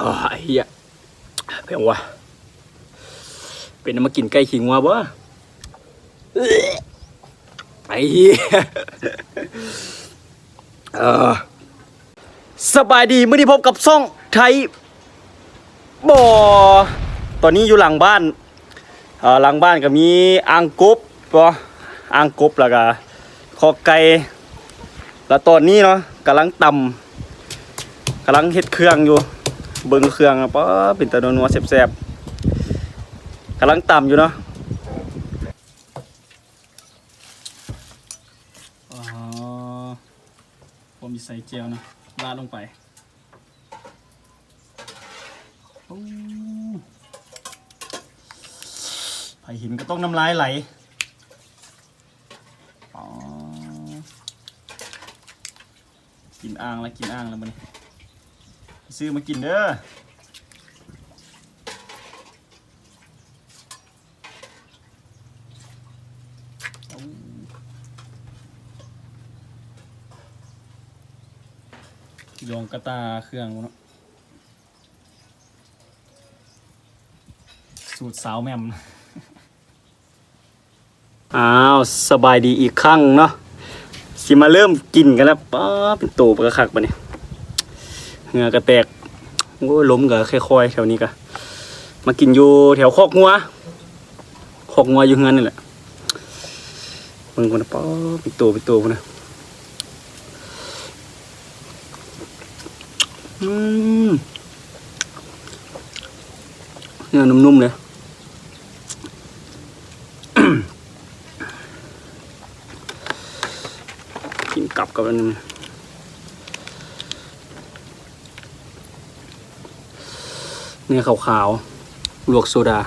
ອ້າຍ ເຫຍ ເປັນຫຍັງວະ? ເປັນມາກິນໄກ່ຂີ້ງົວບໍ່? ໄອ້ເຫຍ ເອີ ສະບາຍດີ ມື້ນີ້ພົບກັບຊ່ອງໄທບໍ ຕອນນີ້ຢູ່ຫຼັງບ້ານ ເອີ ຫຼັງບ້ານກໍມີອ່າງກົບເນາະ ອ່າງກົບ ແລ້ວກໍຄອກໄກ່ ແລ້ວຕອນນີ້ເນາະ ກຳລັງຕຳ ກຳລັງເຮັດເຄື່ອງຢູ່ ເບິ່ງເຄື່ອງ ປາ ເປັນຕານົວໆ ແຊບໆ ກຳລັງຕຳຢູ່ເນາະ. ອໍ ຜົມຊິໃສ່ແຈ່ວເນາະ ລາດລົງໄປ. ໂອ້ ໃຜເຫັນກໍຕ້ອງນ້ຳລາຍໄຫຼ. ອໍ ກິນອ່າງລະ ກິນອ່າງລະ ມື້ນີ້ຊື້ມາກິນເດີ້. ລອງກະຕ່າເຄື່ອງເນາະ ສູດສາວແໝ່ມ. ອ້າວ ສະບາຍດີອີກຄັ້ງເນາະ ຊິມາເລີ່ມກິນກັນແລ້ວ. ປາ ເປັນໂຕປາກະຄັກບາດນີ້ ເຫື່ອກະແຕກ. ໂອ້ຍ ລົມກະຄ່ອຍໆ ແຖວນີ້ກະ ມາກິນຢູ່ແຖວຄອກງົວ ຄອກງົວຢູ່ເຮືອນນີ້ແຫຼະ. ເບິ່ງພຸ້ນນະ ປາ ເປັນໂຕເປັນໂຕພຸ້ນນະ. ອືມ ເນື້ອນຸ້ມໆ ເລີຍ. ກິນກັບກັບອັນນີ້ ເນື້ອຂາວໆ ລວກໂຊດາ.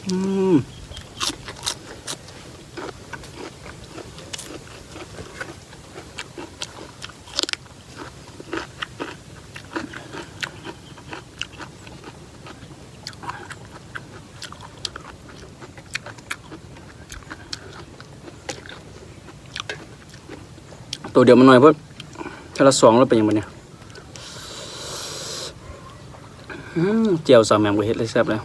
ອືມ. ໂຕດຽວມັນໜ້ອຍໂພດ ເທື່ອລະສອງ ລະເປັນຫຍັງບາດນີ້? ອືມ ແຈ່ວສາວແໝ່ມກໍເຮັດໄດ້ແຊບແລ້ວ.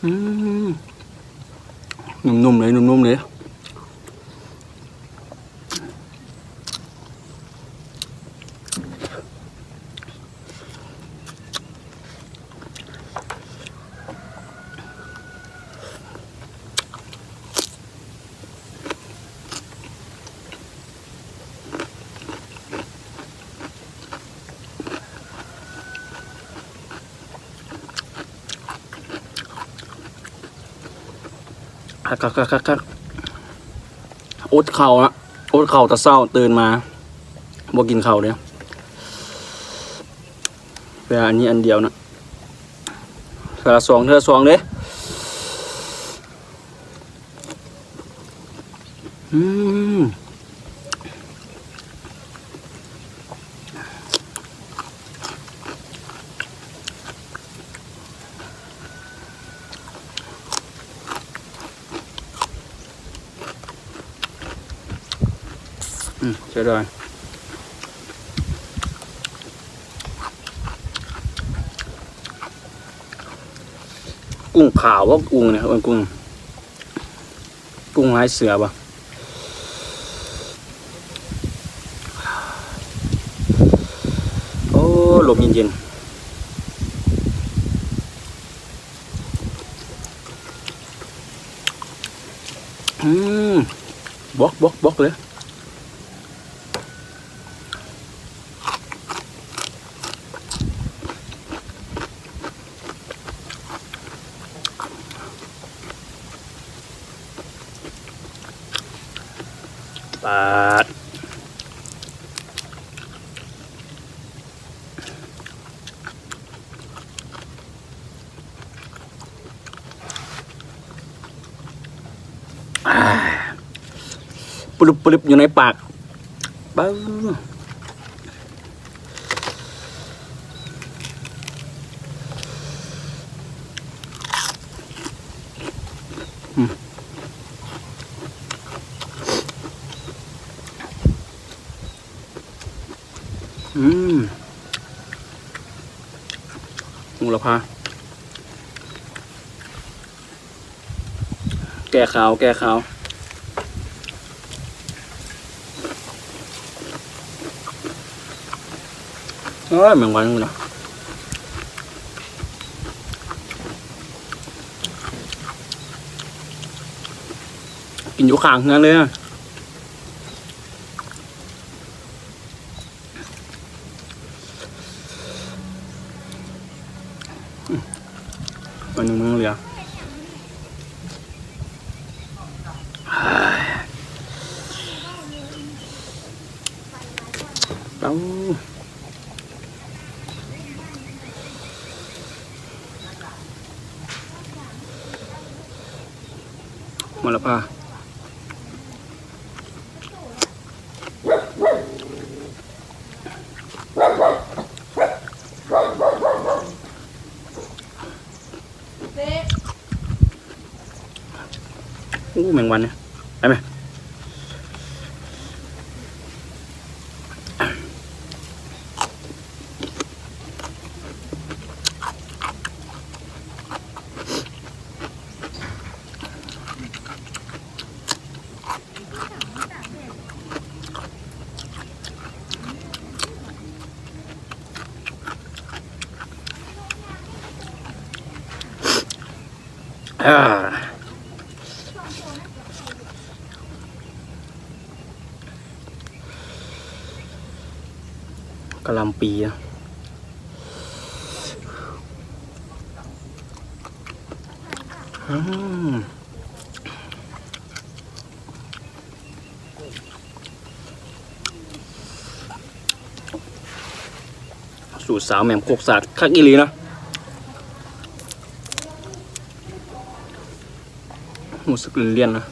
ອືມ ນຸ້ມໆ ເລີຍ ນຸ້ມໆ ເລີຍ. ຄັກໆໆໆ ອົດເຂົ້ານະ ອົດເຂົ້າແຕ່ເຊົ້າ ຕື່ນມາບໍ່ກິນເຂົ້າເດ້. ເວລາອັນນີ້ອັນດຽວນະ ເທື່ອລະສອງ ເທື່ອລະສອງເດ້. ອືມ ອືມ ໃຊ້ໄດ້. ກຸ້ງຂາວບໍ່? ກຸ້ງນີ້ ເອີ້ນກຸ້ງ ກຸ້ງລາຍເສືອບໍ່? ໂອ້ ລົມເຢັນໆ. ອືມ ບວກໆໆ ເລີຍ. ປາດ ປຶບໆ ຢູ່ໃນປາກ. ປຶບ. ອືມ ໂຫລະພາ ແກ້ຄາວ ແກ້ຄາວ. ເອີຍ ແມງວັນນີ້ນະ ກິນຢູ່ຂ້າງເຮືອນເລີຍນະ. ອັນໜຶ່ງມັນເຫຼືອ ເອົາ ໂຫລະພາ. ໂອ້ ແມງວັນນີ້ ໄປໄໝ? ອາ ກະຫຼ່ຳປີນະ ອືມ. ສູດສາວແໝ້ມໂຄກສາກ ຄັກອີ່ຫຼີນະ ຮູ້ສຶກລຽນໆນະ.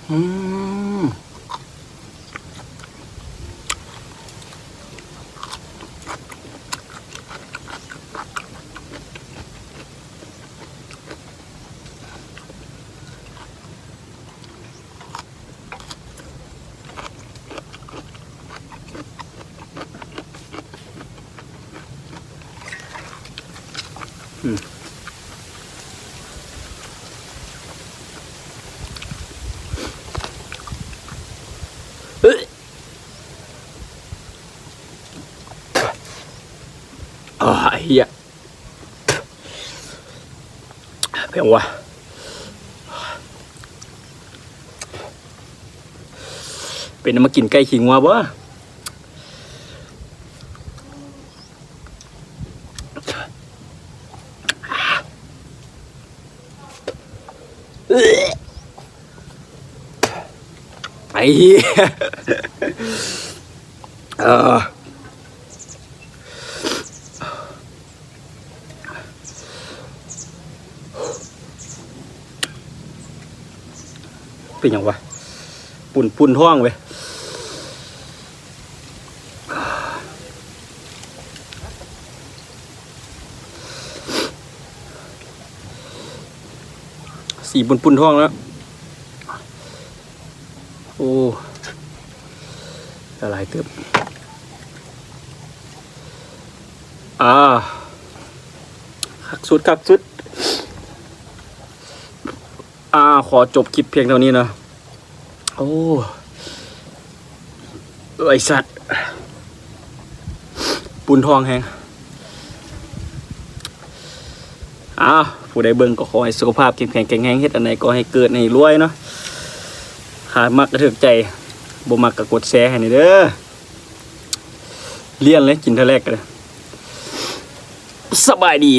ອືມ. ອືມ ອາ ເຫຍ ເປັນຫວັດ ເປັນມາກິນໄກ່ຂີ້ງົວບໍ່? ໄອ້ເຫຍ ເອີ ເປັນຫຍັງວະ? ປຸ້ນໆທ້ອງເວີຍ. ສີປຸ້ນໆທ້ອງແລ້ວ. ໂອ້ ຫຼາຍເຕີບ. ອາ ຄັກສຸດ ຄັກສຸດ. ອາ ຂໍຈົບຄລິບພຽງເທົ່ານີ້ເນາະ. ໂອ້ ໄອ້ສັດ ປຸ້ນທ້ອງແຮງ. ອາ ຜູ້ໃດເບິ່ງກໍຂໍໃຫ້ສຸຂະພາບເຂັ້ມແຂງແຂງແຮງ, ເຮັດອັນໃດກໍໃຫ້ເກີດໃຫ້ລວຍເນາະ. ຖ້າມັກກໍຖືກໃຈ, ບໍ່ມັກກໍກົດແຊໃຫ້ແດ່ເດີ. ລຽນເລີຍ, ກິນເທື່ອແລກກໍໄດ້. ສະບາຍດີ.